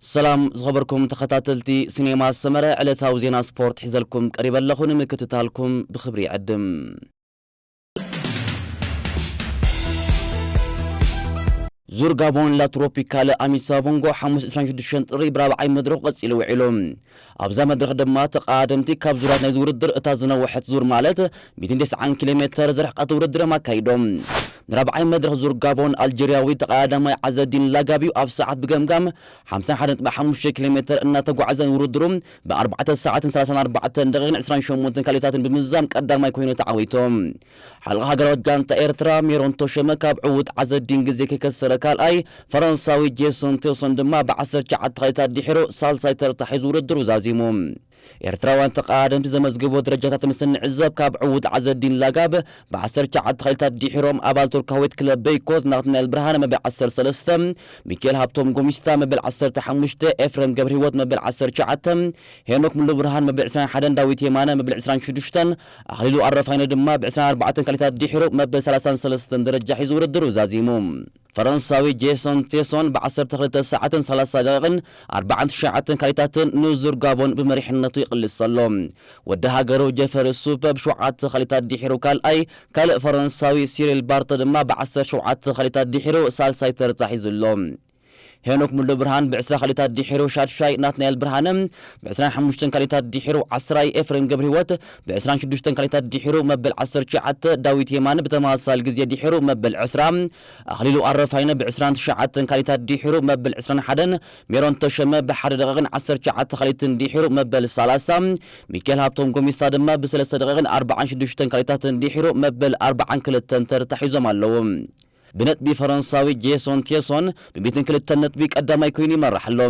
ሰላም ዝኸበርኩም ተኸታተልቲ ሲኔማ ሰመረ፣ ዕለታዊ ዜና ስፖርት ሒዘልኩም ቀሪበ ኣለኹ። ንምክትታልኩም ብኽብሪ ይዕድም። ዙር ጋቦን ላ ትሮፒካለ ኣሚሳ ቦንጎ ሓሙስ ዕስራን ሽዱሽተን ጥሪ ብራብዓይ መድረኹ ቀጺሉ ውዒሉ። ኣብዛ መድረኽ ድማ ተቐዳደምቲ ካብ ዙራት ናይዚ ውድድር እታ ዝነውሐት ዙር ማለት ሚእትን ተስዓን ኪሎ ሜተር ዝርሕቀት ውድድር እዮም ኣካይዶም። ንራብዓይ መድረኽ ዙር ጋቦን ኣልጀርያዊ ተቐዳዳማይ ዓዘዲን ላጋቢዩ ኣብ ሰዓት ብገምጋም ሓምሳን ሓደን ነጥቢ ሓሙሽተ ኪሎ ሜተር እናተጓዕዘን ውድድሩ ብኣርባዕተ ሰዓትን ሰላሳን ኣርባዕተን ደቂቕን ዕስራን ሸሞንተን ካሊታትን ብምዝዛም ቀዳማይ ኮይኑ ተዓዊቶም። ሓለቓ ሃገራዊት ጋንታ ኤርትራ ሜሮን ቶሸመ ካብ ዕዉት ዓዘዲን ግዜ ከይከሰረ ካልኣይ፣ ፈረንሳዊ ጄሶን ቴሶን ድማ ብዓሰርተ ትሽዓተ ካሊታት ድሒሩ ሳልሳይ ተርታ ሒዙ ውድድሩ ዛዚሙ። ኤርትራውያን ተቐዳደምቲ ዘመዝግቦ ደረጃታት ምስ እንዕዘብ፣ ካብ ዕዉት ዓዘዲን ላጋብ ብዓሰርተ ትሽዓተ ካሊታት ድሒሮም ኣባል ቱርካዊት ክለብ በይኮዝ ናትናኤል ብርሃነ መበል ዓሰርተ ሰለስተ፣ ሚካኤል ሃብቶም ጎሚስታ መበል ዓሰርተ ሓሙሽተ፣ ኤፍሬም ገብረህይወት መበል ዓሰርተ ትሽዓተ፣ ሄኖክ ሙሉ ብርሃን መበል ዕስራን ሓደን፣ ዳዊት የማነ መበል ዕስራን ሽዱሽተን፣ ኣኽሊሉ ኣረፋይነ ድማ ብዕስራን ኣርባዕተን ካሊታት ድሒሩ መበል ሰላሳን ሰለስተን ደረጃ ሒዙ ውድድሩ ዛዚሙ። ፈረንሳዊ ጄሶን ቴሶን ብዓሰርተ ክልተ ሰዓትን ሰላሳ ደቂቕን ኣርባዓን ትሽዓተን ካሊታትን ንዙር ጋቦን ብመሪሕነቱ ይቕልስ ኣሎ። ወዲ ሃገሩ ጀፈሪ ሱፐ ብሸውዓተ ካሊታት ድሒሩ ካልኣይ፣ ካልእ ፈረንሳዊ ሲሪል ባርተ ድማ ብዓሰርተ ሸውዓተ ካሊታት ድሒሩ ሳልሳይ ተርታ ሒዙ ኣሎ። ሄኖክ ሙሉ ብርሃን ብዕስራ ካሊታት ድሒሩ ሻድሻይ፣ ናትናኤል ብርሃነ ብዕስራን ሓሙሽተን ካሊታት ድሒሩ ዓስራይ፣ ኤፍሬም ገብረህይወት ብዕስራን ሽዱሽተን ካሊታት ድሒሩ መበል ዓሰርተ ትሽዓተ፣ ዳዊት የማነ ብተመሳሳሊ ግዜ ድሒሩ መበል ዕስራ፣ ኣኽሊሉ ኣረፋይነ ብዕስራን ትሽዓተን ካሊታት ድሒሩ መበል ዕስራን ሓደን፣ ሜሮን ተሸመ ብሓደ ደቂቕን ዓሰርተ ትሽዓተ ካሊትን ድሒሩ መበል ሰላሳ፣ ሚካኤል ሃብቶም ጎሚስታ ድማ ብሰለስተ ደቂቕን ኣርባዓን ሽዱሽተን ካሊታትን ድሒሩ መበል ኣርባዓን ክልተን ተርታ ሒዞም ኣለዉ። ብነጥቢ ፈረንሳዊ ጄሶን ቴሶን ብሚእትን ክልተን ነጥቢ ቀዳማይ ኮይኑ ይመርሕ ኣሎ።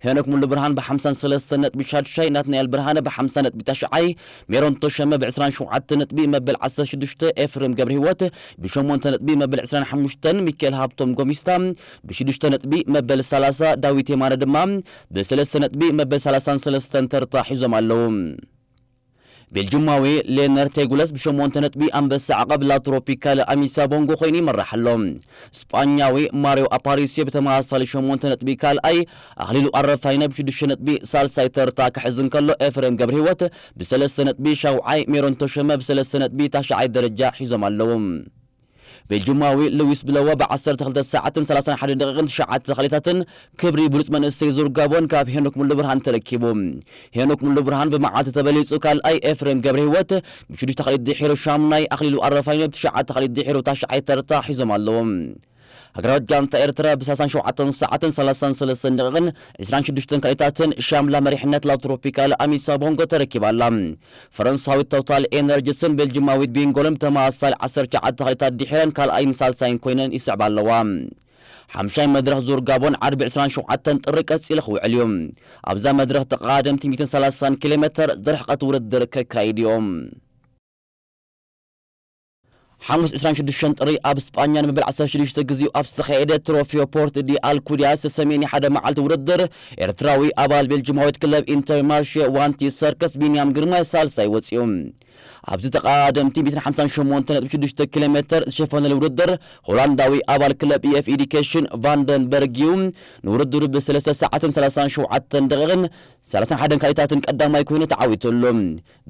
ሄኖክ ሙሉ ብርሃን ብሓምሳን ሰለስተን ነጥቢ ሻድሻይ፣ ናትናኤል ብርሃነ ብሓምሳ ነጥቢ ታሽዓይ፣ ሜሮን ተሸመ ብዕስራን ሸውዓተን ነጥቢ መበል ዓሰርተ ሽዱሽተ፣ ኤፍሬም ገብረህይወት ብሸሞንተ ነጥቢ መበል ዕስራን ሓሙሽተን፣ ሚካኤል ሃብቶም ጎሚስታ ብሽዱሽተ ነጥቢ መበል ሰላሳ፣ ዳዊት የማነ ድማ ብሰለስተ ነጥቢ መበል ሰላሳን ሰለስተን ተርታ ሒዞም ኣለዉ። ቤልጅማዊ ሌነር ቴጉለስ ብሸሞንተ ነጥቢ ኣንበሳ ዓቐብ ላ ትሮፒካል ኣሚሳ ቦንጎ ኮይኑ ይመርሕ ኣሎ። ስጳኛዊ ማሪዮ ኣፓሪሲዮ ብተመሳሳሊ ሸሞንተ ነጥቢ ካልኣይ፣ ኣኽሊሉ ኣረፋይነ ብሽዱሽተ ነጥቢ ሳልሳይ ተርታ ክሕዝ እንከሎ፣ ኤፍሬም ገብረህይወት ብሰለስተ ነጥቢ ሻውዓይ፣ ሜሮን ተሾመ ብሰለስተ ነጥቢ ታሽዓይ ደረጃ ሒዞም ኣለዉ። ቤልጅማዊ ሉዊስ ብለዋ ብዓሰርተ ክልተ ሰዓትን ሰላሳን ሓደን ደቂቕን ትሽዓተ ካሊታትን ክብሪ ብሉጽ መንእሰይ ዙር ጋቦን ካብ ሄኖክ ሙሉ ብርሃን ተረኪቡ። ሄኖክ ሙሉ ብርሃን ብመዓልቲ ተበሊጹ ካልኣይ፣ ኤፍሬም ገብረህይወት ብሽዱሽተ ካሊት ድሒሩ ሻምናይ፣ ኣኽሊሉ ኣረፋይነ ብትሽዓተ ካሊት ድሒሩ ታሽዓይ ተርታ ሒዞም ኣለዉ። ሃገራዊት ጋንታ ኤርትራ ብሰላሳን ሸውዓተን ሰዓትን ሰላሳን ሰለስተን ደቂቕን ዕስራን ሽዱሽተን ካሊታትን ሻምላ መሪሕነት ላ ትሮፒካል ኣሚሳ ቦንጎ ተረኪባ ኣላ። ፈረንሳዊት ቶታል ኤነርጂስን ቤልጅማዊት ቢንጎልን ብተመሳሳሊ ዓሰርተ ትሽዓተ ካሊታት ድሒረን ካልኣይን ሳልሳይን ኮይነን ይስዕባ ኣለዋ። ሓምሻይ መድረኽ ዙር ጋቦን ዓርቢ ዕስራን ሸውዓተን ጥሪ ቀጺሉ ክውዕል እዩ። ኣብዛ መድረኽ ተቐዳደምቲ ሚእትን ሰላሳን ኪሎ ሜተር ዝርሕቀት ውድድር ከካይድ እዮም። ሓሙስ ዕስራን ሽዱሽተን ጥሪ ኣብ ስጳኛ ንመበል ዓሰርተ ሽዱሽተ ግዜኡ ኣብ ዝተኻየደ ትሮፊዮ ፖርት ዲ ኣልኩድያ ዝተሰምየ ናይ ሓደ መዓልቲ ውድድር፣ ኤርትራዊ ኣባል ቤልጅማዊት ክለብ ኢንተርማርሼ ዋንቲ ሰርከስ ቢንያም ግርማይ ሳልሳይ ወጺኡ። ኣብዚ ተቐዳደምቲ ሚእትን ሓምሳን ሸሞንተን ነጥቢ ሽዱሽተ ኪሎ ሜተር ዝሸፈነሉ ውድድር፣ ሆላንዳዊ ኣባል ክለብ ኢኤፍ ኤዱኬሽን ቫንደንበርግ እዩ ንውድድሩ ብሰለስተ ሰዓትን ሰላሳን ሸውዓተን ደቂቕን ሰላሳን ሓደን ካሊታትን ቀዳማይ ኮይኑ ተዓዊቱ ኣሎ።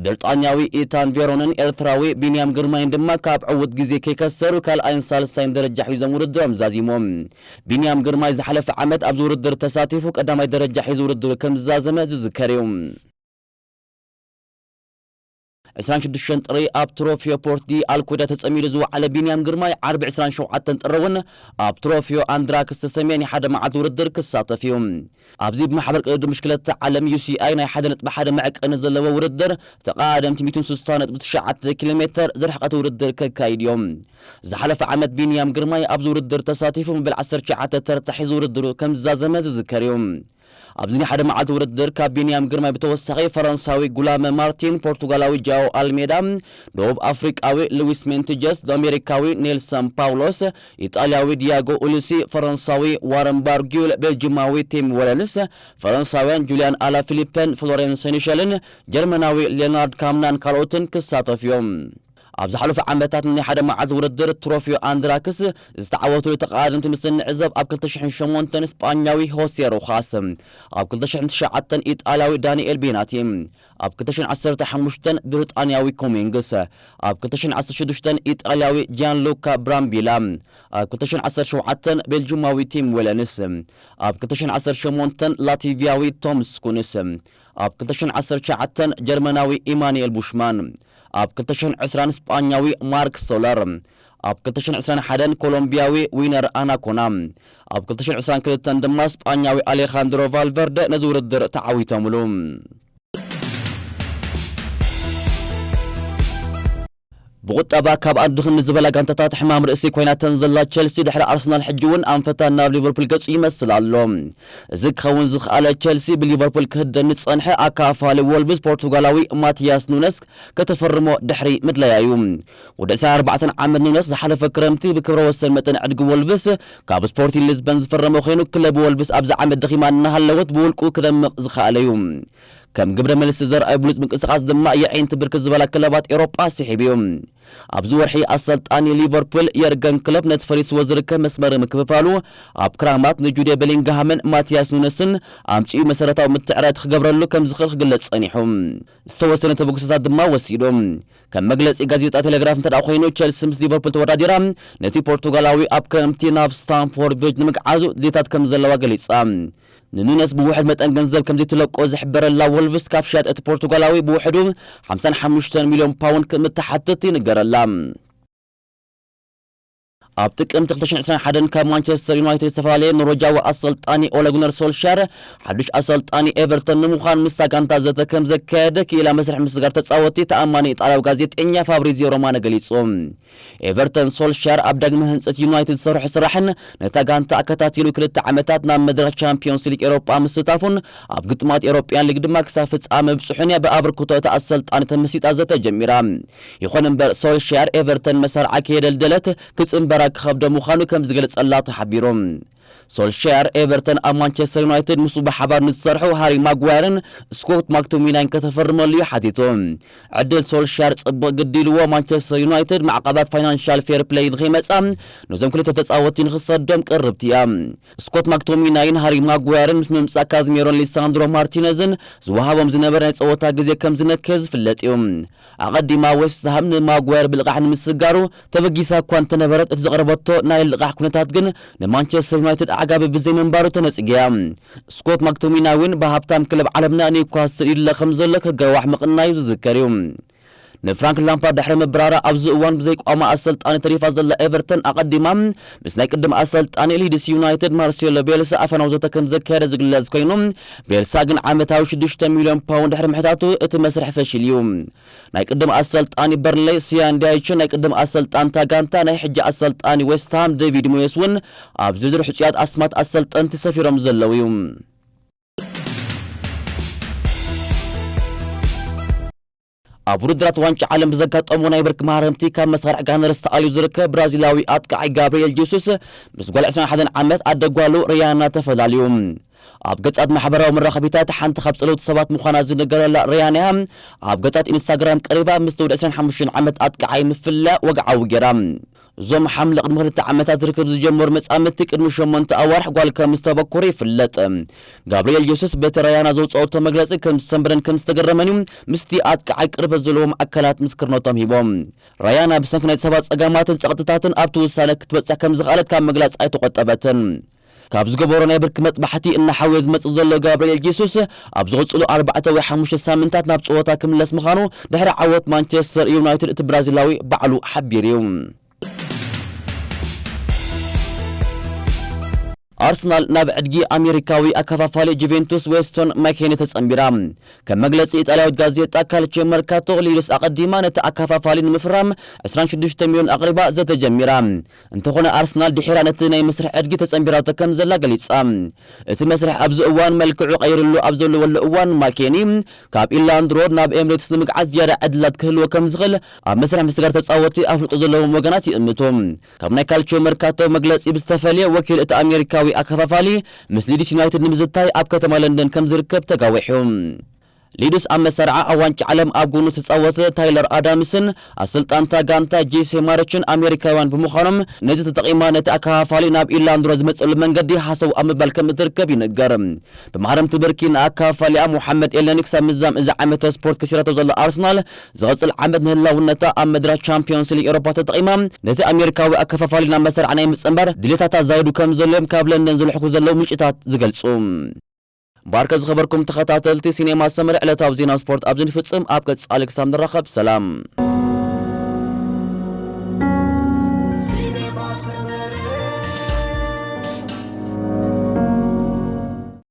ብሪጣንያዊ ኢታን ቬሮንን ኤርትራዊ ቢንያም ግርማይን ድማ ካብ ዕዉት ግዜ ከይከሰሩ ካልኣይን ሳልሳይን ደረጃ ሒዞም ውድድሮም ዛዚሞም። ቢንያም ግርማይ ዝሓለፈ ዓመት ኣብዚ ውድድር ተሳቲፉ ቀዳማይ ደረጃ ሒዙ ውድድሩ ከም ዝዛዘመ ዝዝከር እዩ። ዕስራን ሽዱሽተን ጥሪ ኣብ ትሮፊዮ ፖርት ዲ ኣልኩዳ ተጸሚዱ ዝወዓለ ቢንያም ግርማይ ዓርቢ ዕስራን ሸውዓተን ጥሪ እውን ኣብ ትሮፊዮ ኣንድራክስ ዝተሰምየ ናይ ሓደ መዓልቲ ውድድር ክሳተፍ እዩ። ኣብዚ ብማሕበር ቅድድም ብሽክለታ ዓለም ዩ ሲ ኣይ ናይ ሓደ ነጥቢ ሓደ መዐቀኒ ዘለዎ ውድድር ተቐዳደምቲ ሚእትን ስሳን ነጥቢ ትሽዓተ ኪሎ ሜተር ዝርሕቀት ውድድር ከካይድ እዮም። ዝሓለፈ ዓመት ቢንያም ግርማይ ኣብዚ ውድድር ተሳቲፉ መበል ዓሰርተ ትሽዓተ ተርታ ሒዙ ውድድሩ ከም ዝዛዘመ ዝዝከር እዩ። ኣብዚ ናይ ሓደ መዓልቲ ውድድር ካብ ቢንያም ግርማይ ብተወሳኺ ፈረንሳዊ ጉላመ ማርቲን፣ ፖርቱጋላዊ ጃኦ ኣልሜዳ፣ ደቡብ ኣፍሪቃዊ ሉዊስ ሜንቲጀስ፣ ኣሜሪካዊ ኔልሰን ፓውሎስ፣ ኢጣልያዊ ዲያጎ ኡሉሲ፣ ፈረንሳዊ ዋረን ባርጊዩል፣ ቤልጅማዊ ቲም ወለንስ፣ ፈረንሳውያን ጁልያን ኣላፊሊፐን ፍሎሬን ሴኒሸልን ጀርመናዊ ሌናርድ ካምናን ካልኦትን ክሳተፉ እዮም። ኣብ ዝሓለፉ ዓመታት ናይ ሓደ መዓልቲ ውድድር ትሮፊዮ ኣንድራክስ ዝተዓወቱሉ ተቐዳደምቲ ምስ እንዕዘብ፣ ኣብ ክልተ ሽሕን ሸሞንተን ስጳኛዊ ሆሴ ሮኻስ፣ ኣብ ክልተ ሽሕን ትሽዓተን ኢጣልያዊ ዳንኤል ቤናቲ፣ ኣብ ክልተ ሽሕን ዓሰርተ ሓሙሽተን ብሪጣንያዊ ኮሚንግስ፣ ኣብ ክልተ ሽሕን ዓሰርተ ሽዱሽተን ኢጣልያዊ ጂያንሉካ ብራምቢላ፣ ኣብ ክልተ ሽሕን ዓሰርተ ሸውዓተን ቤልጂማዊ ቲም ዌለንስ፣ ኣብ ክልተ ሽሕን ዓሰርተ ሸሞንተን ላቲቪያዊ ቶም ስኩንስ፣ ኣብ ክልተ ሽሕን ዓሰርተ ትሽዓተን ጀርመናዊ ኢማኑኤል ቡሽማን፣ ኣብ ክልተ ሽሕን ዕስራን ስጳኛዊ ማርክ ሶለር፣ ኣብ ክልተ ሽሕን ዕስራን ሓደን ኮሎምቢያዊ ዊነር ኣናኮና፣ ኣብ ክልተ ሽሕን ዕስራን ክልተን ድማ ስጳኛዊ ኣሌኻንድሮ ቫልቨርደ ነዚ ውድድር ተዓዊቶምሉ። ብቁጠባ ካብ ኣድኽን ዝበላ ጋንታታት ሕማም ርእሲ ኮይናተን ዘላ ቸልሲ፣ ድሕሪ ኣርሰናል ሕጂ እውን ኣንፈታ ናብ ሊቨርፑል ገጹ ይመስል ኣሎ። እዚ ክኸውን ዝኸኣለ ቸልሲ ብሊቨርፑል ክህደን ዝጸንሐ ኣካፋሊ ወልቭስ ፖርቱጋላዊ ማቲያስ ኑነስ ከተፈርሞ ድሕሪ ምድላያ እዩ። ወዲ ዕስራን ኣርባዕተን ዓመት ኑነስ ዝሓለፈ ክረምቲ ብክብረ ወሰን መጠን ዕድጊ ወልቭስ ካብ ስፖርቲንግ ሊዝበን ዝፈረመ ኮይኑ፣ ክለብ ወልቭስ ኣብዚ ዓመት ደኺማ እናሃለወት ብውልቁ ክደምቕ ዝኸኣለ እዩ። ከም ግብረ መልሲ ዘርኣዩ ብሉጽ ምንቅስቓስ ድማ የዒንቲ ብርክት ዝበላ ክለባት ኤውሮጳ ስሒቡ እዩ። ኣብዚ ወርሒ ኣሰልጣኒ ሊቨርፑል የርገን ክሎፕ ነቲ ፈሪስዎ ዝርከብ መስመር ምክፍፋሉ ኣብ ክራማት ንጁዴ ቤሊንግሃምን ማቲያስ ኑነስን ኣምጺኡ መሰረታዊ ምትዕራይ ክገብረሉ ከም ዝኽእል ክግለጽ ጸኒሑ። ዝተወሰነ ተበግሶታት ድማ ወሲዱ። ከም መግለጺ ጋዜጣ ቴሌግራፍ እንተ ደኣ ኮይኑ፣ ቸልሲ ምስ ሊቨርፑል ተወዳዲራ ነቲ ፖርቱጋላዊ ኣብ ክረምቲ ናብ ስታንፎርድ ብሪጅ ንምግዓዙ ድሌታት ከም ዘለዋ ገሊጻ። ንኑነስ ብውሕድ መጠን ገንዘብ ከም ዘይትለቆ ዝሕበረላ ወልቭስ፣ ካብ ሽያጥ እቲ ፖርቱጋላዊ ብውሕዱ ሓምሳን ሓሙሽተን ሚልዮን ፓውንድ ከም እትሓትት ይንገረላ። ኣብ ጥቅምቲ ክልተ ሽሕን ዕስራን ሓደን ካብ ማንቸስተር ዩናይትድ ዝተፈላለየ ኖርወጃዊ ኣሰልጣኒ ኦለ ጉነር ሶልሻር ሓዱሽ ኣሰልጣኒ ኤቨርተን ንምዃን ምስታ ጋንታ ዘተ ከም ዘካየደ ክኢላ መስርሕ ምስጋር ተጻወትቲ ተኣማኒ ኢጣልያዊ ጋዜጠኛ ፋብሪዚዮ ሮማኖ ገሊጹ። ኤቨርተን ሶልሻር ኣብ ዳግመ ህንጸት ዩናይትድ ዝሰርሖ ስራሕን ነታ ጋንታ ኣከታቲሉ ክልተ ዓመታት ናብ መድረኽ ቻምፒዮንስ ሊግ ኤውሮጳ ምስታፉን ኣብ ግጥማት ኤውሮጳያን ሊግ ድማ ክሳብ ፍጻመ ምብጽሑን እያ ብኣበርክቶ እታ ኣሰልጣኒ ተመሲጣ ዘተ ጀሚራ። ይኹን እምበር ሶልሻር ኤቨርተን መሳርዓ ከየደልደለት ክጽንበራ ክኸብዶ ምዃኑ ከም ዝገለጸላ ተሓቢሩ። ሶልሻር ኤቨርተን ኣብ ማንቸስተር ዩናይትድ ምስኡ ብሓባር ንዝሰርሑ ሃሪ ማጓየርን ስኮት ማክቶሚናይን ከተፈርመሉ እዩ ሓቲቱ። ዕድል ሶልሻር ጽቡቕ ግዲ ኢልዎ ማንቸስተር ዩናይትድ ማዕቐባት ፋይናንሻል ፌር ፕሌይ ንኸይመጻ ነዞም ክልተ ተጻወትቲ ንኽሰዶም ቅርብቲ እያ። ስኮት ማክቶሚናይን ሃሪ ማጓየርን ምስ ምምጻእ ካዝሜሮን ሊሳንድሮ ማርቲነዝን ዝወሃቦም ዝነበረ ናይ ጸወታ ግዜ ከም ዝነከ ዝፍለጥ እዩ። ኣቐዲማ ዌስትሃም ንማጓየር ብልቓሕ ንምስጋሩ ተበጊሳ እኳ እንተነበረት፣ እቲ ዘቕረበቶ ናይ ልቓሕ ኩነታት ግን ንማንቸስተር ዩናይትድ ኣዕጋቢ ብዘይምንባሩ ተነጺገያ። ስኮት ማክቶሚናይ እውን ብሃብታም ክለብ ዓለምና ኒውካስትል ይድለ ከም ዘሎ ከጋዋሕ ምቕናዩ ዝዝከር እዩ። ንፍራንክ ላምፓርድ ድሕሪ ምብራራ ኣብዚ እዋን ብዘይቋማ ኣሰልጣኒ ተሪፋ ዘላ ኤቨርተን ኣቐዲማ ምስ ናይ ቅድም ኣሰልጣኒ ሊድስ ዩናይትድ ማርሴሎ ቤልሳ ኣፈናዊ ዘተ ከም ዘካየደ ዝግለጽ ኮይኑ፣ ቤልሳ ግን ዓመታዊ ሽዱሽተ ሚልዮን ፓውንድ ድሕሪ ምሕታቱ እቲ መስርሕ ፈሺሉ እዩ። ናይ ቅድም ኣሰልጣኒ በርንሌይ ስያን ዳይችን ናይ ቅድም ኣሰልጣንታ ጋንታ ናይ ሕጂ ኣሰልጣኒ ዌስትሃም ዴቪድ ሞየስ እውን ኣብ ዝርዝር ሕጹያት ኣስማት ኣሰልጠንቲ ሰፊሮም ዘለዉ እዩ። ኣብ ውድድራት ዋንጫ ዓለም ብዘጋጠሙ ናይ ብርኪ ማህረምቲ ካብ መሳርዕ ጋነርስ ተኣልዩ ዝርከብ ብራዚላዊ ኣጥቃዓይ ጋብርኤል ጄሱስ ምስ ጓል ዕስራን ሓደን ዓመት ኣደ ጓሉ ሪያና ተፈላልዩ። ኣብ ገጻት ማሕበራዊ መራኸቢታት ሓንቲ ካብ ጸለውቲ ሰባት ምዃና ዝነገረላ ሪያና ኣብ ገጻት ኢንስታግራም ቀሪባ ምስቲ ወዲ ዕስራን ሓሙሽተን ዓመት ኣጥቃዓይ ምፍልላያ ወግዓዊ ገይራ። እዞም ሓምለ ቅድሚ ክልተ ዓመታት ርክብ ዝጀመሩ መጻምድቲ ቅድሚ ሸሞንተ ኣዋርሕ ጓል ከም ዝተበኮሩ ይፍለጥ። ጋብርኤል ዮሱስ በቲ ራያና ዘውጽኦቶ መግለጺ ከም ዝሰንበደን ከም ዝተገረመን እዩ ምስቲ ኣጥቃዓይ ቅርበት ዘለዎም ኣካላት ምስክርነቶም ሂቦም። ራያና ብሰንኪ ናይ ሰባት ጸገማትን ጸቕጥታትን ኣብቲ ውሳነ ክትበጽሕ ከም ዝኸኣለት ካብ ምግላጽ ኣይተቖጠበትን። ካብ ዝገበሮ ናይ ብርኪ መጥባሕቲ እናሓወየ ዝመጽእ ዘሎ ጋብርኤል ጄሱስ ኣብ ዝቕጽሉ ኣርባዕተ ወይ ሓሙሽተ ሳምንታት ናብ ጸወታ ክምለስ ምዃኑ ድሕሪ ዓወት ማንቸስተር ዩናይትድ እቲ ብራዚላዊ ባዕሉ ሓቢሩ እዩ። ኣርሰናል ናብ ዕድጊ ኣሜሪካዊ ኣከፋፋሊ ጁቬንቱስ ዌስቶን ማኬኒ ተጸንቢራ። ከም መግለጺ ኢጣልያዊት ጋዜጣ ካልቺዮ መርካቶ፣ ሊድስ ኣቐዲማ ነቲ ኣከፋፋሊ ንምፍራም ዕስራን ሽዱሽተ ሚልዮን ኣቕሪባ ዘተ ጀሚራ። እንተኾነ ኣርሰናል ድሒራ ነቲ ናይ መስርሕ ዕድጊ ተጸንቢራቶ ከም ዘላ ገሊጻ። እቲ መስርሕ ኣብዚ እዋን መልክዑ ቀይርሉ ኣብ ዘለወሉ እዋን፣ ማኬኒ ካብ ኢላንድ ሮድ ናብ ኤምሬትስ ንምግዓዝ ዝያዳ ዕድላት ክህልዎ ከም ዝኽእል ኣብ መስርሕ ምስጋር ተጻወትቲ ኣፍልጦ ዘለዎም ወገናት ይእምቱ። ካብ ናይ ካልቺዮ መርካቶ መግለጺ ብዝተፈልየ፣ ወኪል እቲ ኣሜሪካዊ ኣከፋፋሊ ምስ ሊድስ ዩናይትድ ንምዝታይ ኣብ ከተማ ለንደን ከም ዝርከብ ተጋዊሑ። ሊድስ ኣብ መሳርዓ ኣብ ዋንጫ ዓለም ኣብ ጎኑ ዝተጻወተ ታይለር ኣዳምስን ኣሰልጣንታ ጋንታ ጄሴ ማረችን ኣሜሪካውያን ብምዃኖም፣ ነዚ ተጠቒማ ነቲ ኣከፋፋሊ ናብ ኢላንድሮ ዝመጸሉ መንገዲ ሃሰው ኣብ ምባል ከም እትርከብ ይንገር። ብመሃረምቲ ብርኪ ንኣከፋፋሊኣ ሞሓመድ ኤልነኒ ክሳብ ምዛም እዚ ዓመተ ስፖርት ከሲራቶ ዘላ ኣርሰናል፣ ዝቐጽል ዓመት ንህላውነታ ኣብ መድረኽ ቻምፒዮንስ ሊግ ኤውሮፓ ተጠቒማ ነቲ ኣሜሪካዊ ኣከፋፋሊ ናብ መሳርዓ ናይ ምጽንባር ድሌታታ ዛይዱ ከም ዘሎ እዮም ካብ ለንደን ዝልሕኩ ዘለዉ ምንጭታት ዝገልጹ። ባርከ ዝኸበርኩም ተኸታተልቲ ሲኔማ ሰመረ ዕለታዊ ዜና ስፖርት ኣብዚ ንፍጽም። ኣብ ቀጻሊ ክሳብ ንራኸብ ሰላም።